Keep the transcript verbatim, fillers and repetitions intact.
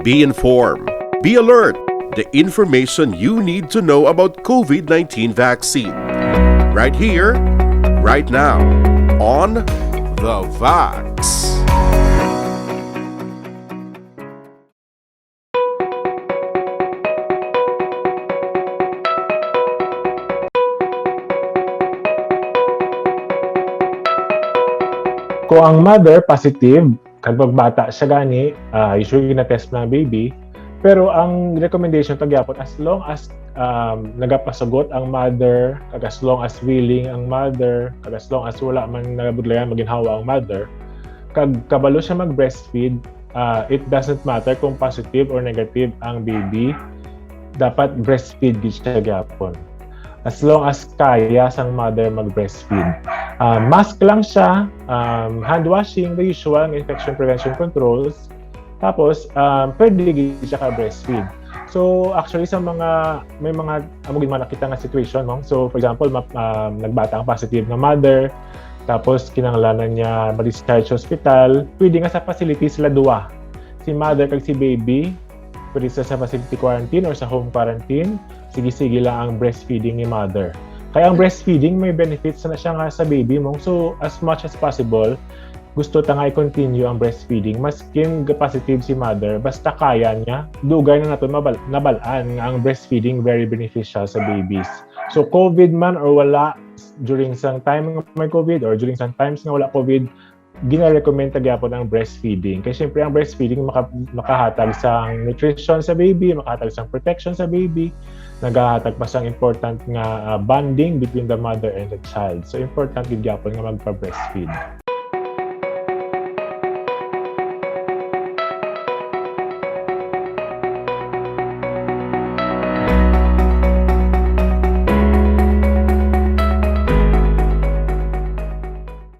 Be informed. Be alert. The information you need to know about COVID nineteen vaccine. Right here, right now, on The Vax. Kung ang mother positive, kag magbata siya gani, ah, usually gina-test na ang baby. Pero ang recommendation pa gyapon, as long as um, nagapasugot ang mother, kag as long as willing ang mother, kag as long as wala man nagabudlayan maginhawa ang mother, kag kabalo siya mag-breastfeed, ah, it doesn't matter kung positive or negative ang baby, dapat breastfeed gid siya gyapon. As long as kaya sang mother mag-breastfeed. Ah, mask lang siya, um, hand washing, the usual nga infection prevention controls. Tapos, um, pwede gid siya ka breastfeed. So, actually, sa mga, may mga, amo gid man nakita nga situation, no? So, for example, ma- um, nagbata ang positive nga mother, tapos kinahanglanan niya ma-discharge sa hospital, pwede nga sa facility sila duwa. Si mother kag si baby, pwede sila sa facility quarantine or sa home quarantine, sige-sige lang ang breastfeeding ni mother. Kaya ang breastfeeding may benefits na siya nga sa baby mo. So, as much as possible, gusto ta nga i-continue ang breastfeeding. Maskin positive si mother, basta kaya niya, dugay na naton mabal- nabal-an nga ang breastfeeding very beneficial sa babies. So, COVID man or wala, during sang time nga may COVID or during sang times nga wala COVID, gina-recommend ta gyapon ang breastfeeding. Kay syempre ang breastfeeding maka- makahatag sang nutrition sa baby, makahatag sang protection sa baby, nagahatag pa sang important nga ah, bonding between the mother and the child. So important gid gyapon nga magpa-breastfeed.